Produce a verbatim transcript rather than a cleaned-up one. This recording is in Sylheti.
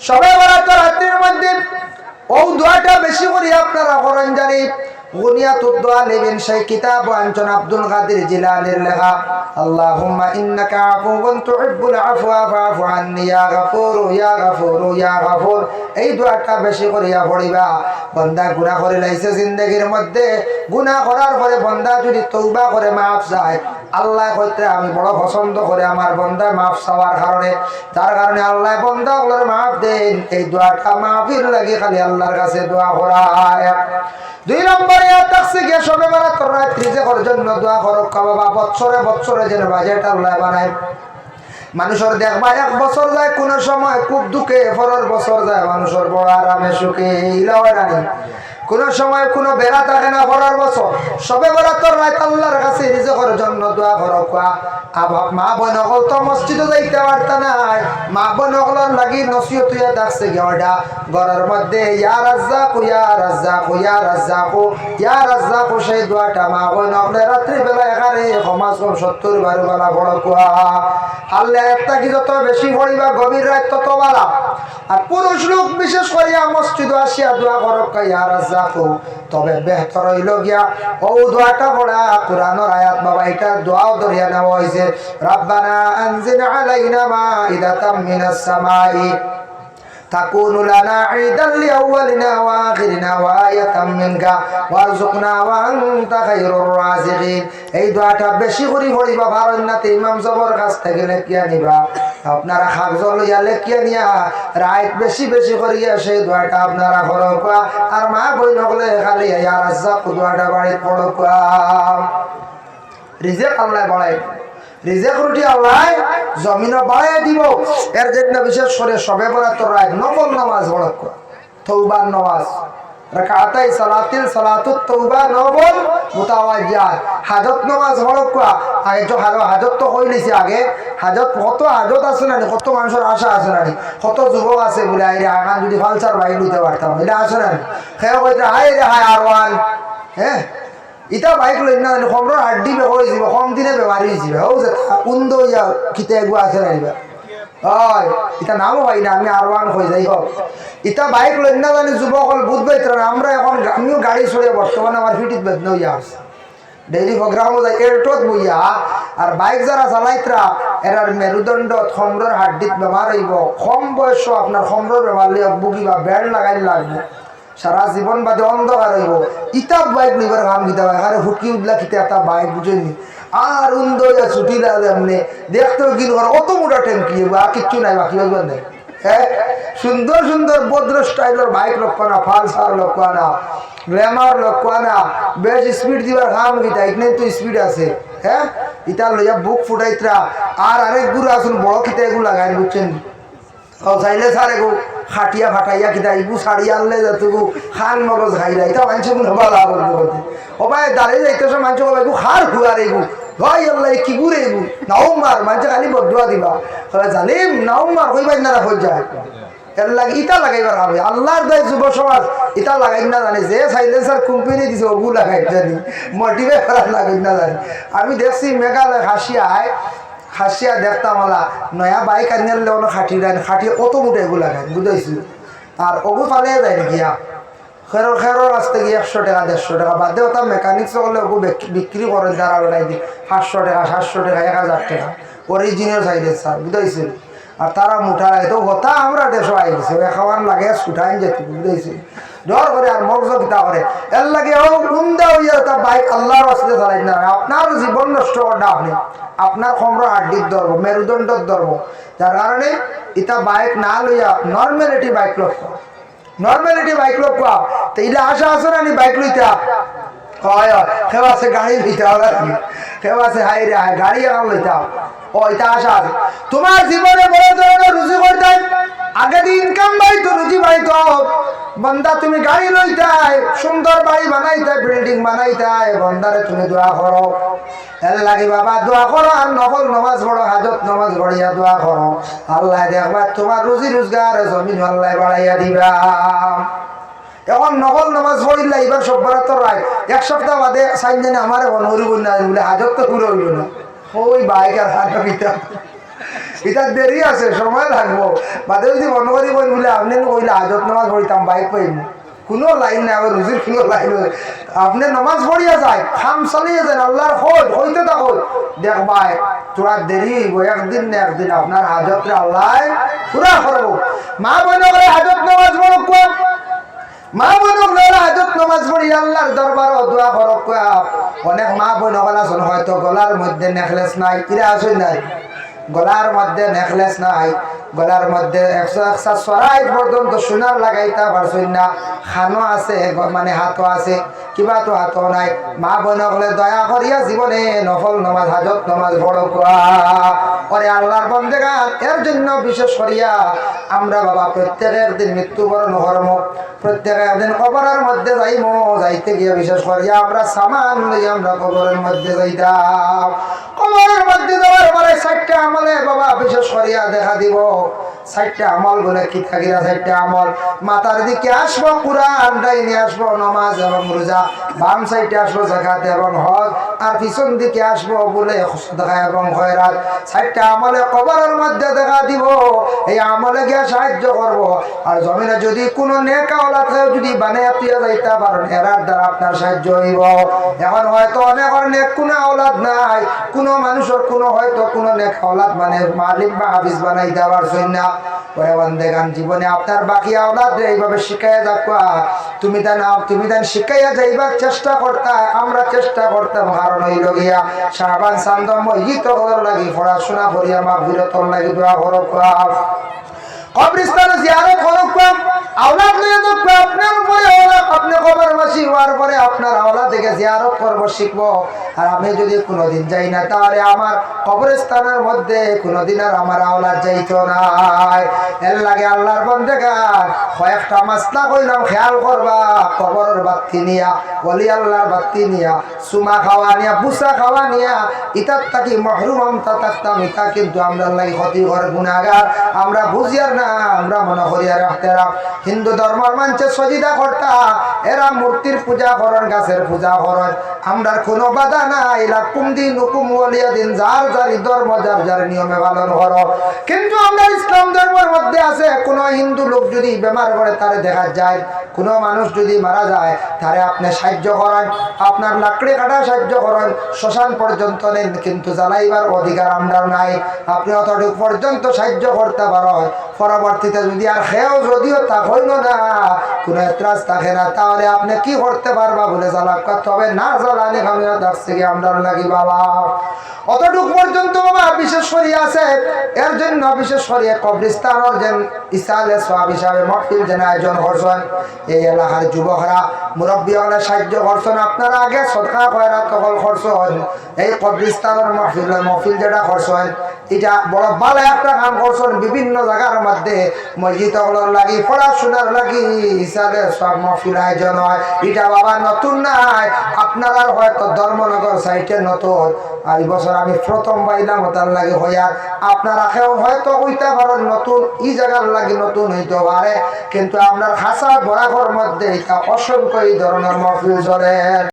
শবে বরাতর রাত্রির মধ্যে অউ দোয়াটা বেশি করি আপনারা করইন জানি। গুনিয়াতুদ দোয়া নিবেন, সেই কিতাবও আনছইন আব্দুল কাদির জিলানীর লেখা। আল্লাহুম্মা ইন্নাকা আফুওয়ান তুহিব্বুল আফওয়া ফাফু আন্নি ইয়া গাফুরু ইয়া গাফুরু ইয়া গাফুর। এই দোয়াটা বেশি করিয়া পড়িবা। বন্দা গুনাহ করিলাইছে জিন্দেগির মধ্যে, গুনাহ করার পরে বন্দা যদি তওবা করে মাফ চায়, আল্লায় কইতরা আমি বড় পছন্দ করি আমার বন্দায় মাফ চাওয়ার কারণে, যার কারণে আল্লায় বন্দা অকলরে মাফ দেইন। এই দোয়াটা মাফির লাগি খালি আল্লার কাছে দোয়া করা। এক। দুই নম্বরে ইয়া থাকছে গিয়া শবে বরাতর রাইত রিজেকর জন্য দোয়া করউক্কা বাবা, বৎসরে বৎসরে যেন বাজেট আল্লায় বানাইন। মানুষর দেখবা এক বছর যায় কুনু সময় খুব দুঃখে, পরর বছর যায় মানুষর বড় আরামে সুখে, ইলা অয় না নি? কুনু সময় কুনু বেলা থাকে না পরর বছর। শবে বরাতর রাইত আল্লার কাছে রিজেকর জন্য দোয়া করউক্কা। আবার মা বইন অকল তো মসজিদো যাইতা পারতা নায়, মা বইন অকলর লাগি নসিহত অইয়া থাকছে গিয়া অটা ঘরর মধ্যে ইয়া রাজ্জাকু, ইয়া রাজ্জাকু, ইয়া রাজ্জাকু, ইয়া রাজ্জাকু, সেই দোয়াটা মা বইন অকলে রাত্রিবেলা এগারে কমাস কম সত্তর বার বালা পড়উক্কা। আল্লাহ একটা কি যত বেশি পড়িবা গভীর রাইত তত বালা। আর পুরুষ লোক বিশেষ করিয়া মসজিদো আসিয়া দোয়া করউক্কা, ইয়া রাজ্জাকু। তবে বেহতর অইলো গিয়া অউ দোয়াটা পড়া, কুরআনর আয়াত বাবা, ইটা দোয়াও ধরিয়া নেওয়া অইছে, রাব্বানা আনজিল আলাইনা মাইদাতাম মিনাস সামাই তাকুনু লানা ঈদাল লিআউয়ালিনা ওয়া আখিরিনা ওয়া আয়াতাম মিনকা ওয়ারযুকনা ওয়া আনতা খায়রুর রাযিকিন। এই দোয়াটা বেশি করি পড়িবা, পারইন না তে ইমাম সাবর কাছ থাকি লেখিয়া নিবা। আপনারা কাগজ লইয়া লেখিয়া নিয়া রাইত বেশি বেশি করিয়া সেই দোয়াটা আপনারা করউক্কা। আর মা বইন অকলে খালি ইয়া রাজ্জাকু দোয়াটা বাড়িত পড়উক্কা। রিজেক আল্লায় বাড়াই, রিজেক রুটি আল্লায় জমিনো বাড়াইয়া দিবো। এর জন্য বিশেষ করি শবে বরাতর রাইত নফল নামাজ পড়উক্কা, তওবার নামাজ, রাকাতাই সালাতিল সালাতুত তওবা নফল মুতাওয়াজ্জিহাত, হাজত নামাজ পড়উক্কা। আগে তো হাজত, হাজত তো কইলিছি আগে, হাজত, কত হাজত আছে না নি, কত মানুষর আশা আছে না নি, কত যুবক আছে বুলে, "আইরে, আগান যদি Pulsar বাইক লইতা পারতাম", ইলা আছে না নি? কেউ কইতরা, "হায়রে হায়, আর ওয়ান, হে, ইতা বাইক লইন না জানি, কমরর হাড্ডি বেকা অইযিবো, কম দিনে বেমারি অইযিবো।" অউ যে উন্দা অইয়া কিতা এগু আছে না নি বা? অয়, ইতা নামও পাই না, আমি আর ওয়ান কই, যাই হউক। ইতা বাইক লইন না জানি যুবক অকল বুঝ পাইতরা না। আমরা অখন গা-, আমিও গাড়ি চড়িয়া বর্তমানে আমার ফিটিত বেদনা অইয়া আছে। ডেইলি প্রোগ্রামো যাই, এল্টোত বইয়া, আর বাইক যারা চালাইতরা, এরার মেরুদণ্ডত, কমরর হাড্ডিত বেমার অইবো। কম বয়সো আপনার কমরর বেমার লইয়া ভুগিবা, বেল্ট লাগাইল লাগবো। সারা জীবন বাদে অন্ধকার অইবো। ইতা বাইক লইবার কাম কিতা বা? আরে ফুটকি উদলা কিতা একটা বাইক, বুঝইন নি? আর উন্দা অইয়া ছুটি লাগে এমনে। দেখতে গিন ঘর অত মোটা ট্যাঙ্কি অইবো, আর কিচ্ছু নাই, বাকি অইবো নাই। হ্যাঁ? সুন্দর সুন্দর ভদ্র স্টাইলর বাইক লউক্কা না, Pulsar লউক্কা না, Glamour লউক্কা না, বেশ স্পিড দিবার কাম কিতা, ইখানো তো স্পিড আছে। হ্যাঁ? ইতা লইয়া বুক ফুটাইতরা, আর আরেক গুরু আছইন বড় কিতা এগু লাগাইন, বুঝছইন নি? অউ silencer এগু খাটিয়া ফাটাইয়া কিতা, ইগু ছাড়িয়া আনলে যতগু খান মগজ খাইলা, ইতা মানষে কুনু বালা করতে পারতে। ও ভাই, দাঁড়িয়ে যাইতে সময় মানষে কইবা, "ইগু খার ফুয়ার এগু, ভাই আল্লাহ, ই কিগুরে এগু, নাও মার", মানষে খালি বদদোয়া দিবা। কইবা, "জালিম, নাও মার", কইবা, ইন্নারা কই যায়। এর লাগি ইতা লাগাইবার হবে। আল্লাহর দয় যুব সমাজ, ইতা লাগাইন না জানি, যে silencer কোম্পানি দিছে, ওগু লাগাইন জানি, motivate করার লাগাইন না জানি। আমি দেখছি মেঘালয় খাসিয়ায়, খাসিয়া দেখতাম ওলা, নয়া বাইক আনিয়ারলে অনো খাটি দেন, খাটি অত মোটা এগু লাগাইন, বুঝাইছি। আর ওগু ফালে যায় গিয়া, খেরর, খেরর আসতে গিয়া একশো টেকা, দেড়শো টেকা, বাদে ওটা মেকানিক্স অকলে ওগু বিক-, বিক্রি করে যারা ওলাই দি, পাঁচশো টেকা, সাতশো টেকা, এক হাজার টেকা, original silencer, বুঝাইছি। আর তারা মোটা লাগে, তো হতা আমরা দেশো আই গেছে, ওই খাওয়ান লাগে, ছুটাইন যেতে, বুঝাইছি। ডর করে আর মগজ কিতা করে, এর লাগি ও উন্দা অইয়া তা বাইক আল্লাহর ওয়াস্তে চালাইন না, আপনার জীবন নষ্ট কররা আপনে, আপনার কমরর হাড্ডিত ধরবো, মেরুদণ্ডত ধরবো, যার কারণে ইতা বাইক না লইয়া normality বাইক লউক্কা। Normality বাইক লউক্কা। তে ইলা আশা আছে না নি বাইক লইতা? অয়, অয়। কেউ আছে গাড়ি লইতা, অয় না নি? কেউ আছে হায়রে হায়, গাড়ি এখান লইতা। ও, ইতা আশা আছে। তুমার জীবনে বড় ধরনর রুজি করতায়, আগে দি income বাইতো, রুজি বাইতো। বন্দা তুমি গাড়ি লইতায়, সুন্দর বাড়ি বানাইতায়, building বানাইতায়, বন্দারে তুমি দোয়া করো। এর লাগি বাবা দোয়া করো আর নফল নামাজ পড়ো, হাজত নামাজ পড়িয়া দোয়া করো। আল্লায় দেখবা তুমার রুজি রুজগার জমিন আল্লায় বাড়াইয়া দিবা। অখন নফল নামাজ পড়িলা, ইবার শব বরাতর রাইত, এক সপ্তাহ বাদে চাইন জানি আমারে ফোন করিবো না বুলে, হাজত তো পুরা অইলো না। ওই বাইক আর হাজত ইতা। ইটা দেরি আছে, সময় লাগবো। বাদে যদি মনে করি বই বলে আপনি নু কইলে হাজত নামাজ পড়িতাম, বাইক পাইব, কোনো লাইন নাই, আবার রুজির কোনো লাইন নাই। আপনি নামাজ পড়িয়া যায়, কাম চালিয়ে যান, আল্লাহর কইল, কইতে থাকো, দেখবায় তোরা দেরি হইব, একদিন না একদিন আপনার হাজতরে আল্লাহ পুরা করবো। মা বোন করে হাজত নামাজ পড়ো, মা বোন অকলে হাজত নামাজ পড়ি আল্লাহর দরবারো দোয়া করো। অনেক মা বোন অকল আছইন, হয়তো গলার মধ্যে নেকলেস নাই, কিরা আছইন নাই, গলার মধ্যে নেকলেস নাই, গলার মধ্যে একশো একশো সরাই পর্যন্ত সোনার লাগাইতা পারছইন না, খানো আছে, গ-, মানে হাতো আছে, কিবা তো হাতো নাই। মা বোন অকলে দয়া করিয়া জীবনে নফল নামাজ, হাজত নামাজ পড়ো। ওরে আল্লাহর বন্দেগান, এর জন্য বিশেষ করিয়া আমরা বাবা প্রত্যেক একদিন মৃত্যুবরণ করমু। প্রত্যেক একদিন কবরের মধ্যে যাইমু, যাইতে গিয়া বিশেষ করিয়া আমরা সামান লইয়া আমরা কবরের মধ্যে যাইতাম। কবরের মধ্যে যাওয়ার পরে চাইরটা আমলে বাবা বিশেষ করিয়া দেখা দিব। চাইরটা আমল বলে কিতা কিতা? চাইরটা আমল। মাথার দিকে আসবো কোরআন, ডাইনে আসবো নামাজ এবং রোজা, বাম সাইডে আসবো যাকাত এবং হজ, আর পিছন দিকে আসবো বলে সদকা এবং খয়রাত। চাইরটা আমলে কবরের মধ্যে দেখা দিব, এই আমলে গিয়া সাহায্য করবো। আর জমিনে যদি কোনো নেক আওলাদ কেউ যদি বানাইয়া তুইয়া যাইতা পারইন, এরার দ্বারা আপনার সাহায্য হইব। এখন হয়তো অনেকর নেক কোনো আওলাদ নাই, কোনো মানুষের কোনো হয়তো কোনো নেক আওলাদ মানে মালিম বা হাফিজ বানাইতা পারছইন না। ওরে বন্দেগান, জীবনে আপনার বাকি আওলাদরে এইভাবে শিখাইয়া যাউক্কা। তুমি তান আ-, তুমি তান শিখাইয়া যাইবার চেষ্টা করতা, আমরা চেষ্টা করতাম। কারণ অইলো গিয়া শাবান চান্দো মইয়িত অকলর লাগি পড়াশোনা করিয়া মাগফিরাতর লাগি দোয়া করউক্কা। কবরস্থানো জিয়ারত করউক্কা। আওলাদ লইয়া যাউক্কা, আপনার উপরে আওলাদ, আপনি কবরবাসী হওয়ার পরে আপনার আওলাদে গিয়া জিয়ারত করবো, শিখবো। আর আমি যদি কোনোদিন যাই না, তাহলে আমার কবরস্থানের মধ্যে কোনোদিন আর আমার আওলাদ যাইতো নায়। এর লাগি আল্লাহর বন্দেগান, কয়েকটা মাসলা কইলাম, খেয়াল করবা। কবরের বাত্তি নিয়া, ওলি আল্লাহর বাত্তি নিয়া, চুমা খাওয়া নিয়া, বুসা খাওয়া নিয়া, ইতার থাকি মাহরুম আমরা থাকতাম, ইতা কিন্তু আমরার লাগি ক্ষতিকর গুনাহগার। আমরা বুঝিয়ার না, আমরা মনে করিয়ার এহতেরাম। হিন্দু ধর্মর মানষে সজিদা করতা, এরা মূর্তির পূজা করইন, গাছের পূজা করইন, আমরার কোনো বাধা নাই। লাকুম দিনুকুম ওয়ালিয়া দিন, যার যার ধর্ম যার যার নিয়মে পালন করো। কিন্তু আমরার ইসলাম ধর্মর মধ্যে আছে, কোনো হিন্দু লোক যদি বেমার পড়ে, তারে দেখা যায়, কোনো মানুষ যদি মারা যায়, তারে আপনি সাহায্য করইন, আপনার লাকড়ি কাটা সাহায্য করইন, শ্মশান পর্যন্ত নেইন, কিন্তু জ্বালাইবার অধিকার আমরার নাই। আপনি অতটুক পর্যন্ত সাহায্য করতা পারইন, পরবর্তীতে যদি আর কেউ যদিও তা হইল না, কোনো এতরাজ থাকে না, তাহলে আপনি কি করতে পারবা বলে জ্বালাউক্কা, তবে না জ্বালানি কামিয়া থাকছে কি আমরার লাগি বাবা। অতটুক পর্যন্ত বাবা বিশেষ করি আছে। এর জন্য বিশেষ করি কবরস্থানর যেন ইসালে সওয়াব হিসাবে মহফিল যেন আয়োজন করছইন, এই এলাকার যুবকরা, মুরব্বী অকলে সাহায্য করছইন, আপনারা আগে সদকা খয়রাত অকল করছইন, এই কবরস্থানর মহফিল, মহফিল যেটা করছইন, ইটা বড় ভালা একটা কাম করছইন। বিভিন্ন জাগার মধ্যে মসজিদ অকলর লাগি, পড়াশোনার লাগি, ইসালে সওয়াব মহফিল আয়োজন হয়। ইটা বাবা নতুন নায়, আপনারার হয়তো ধর্মনগর সাইডে নতুন। আর এই বছর আমি প্রথম পাইলাম, তার লাগি হইয়ার আপনারা কেউ হয়তো কইতা পারইন নতুন, ই জাগার লাগি নতুন হইতে পারে, কিন্তু আমরার খাসা বরাকর মধ্যে ইটা অসংখ্য এই ধরনের মহফিল চলের।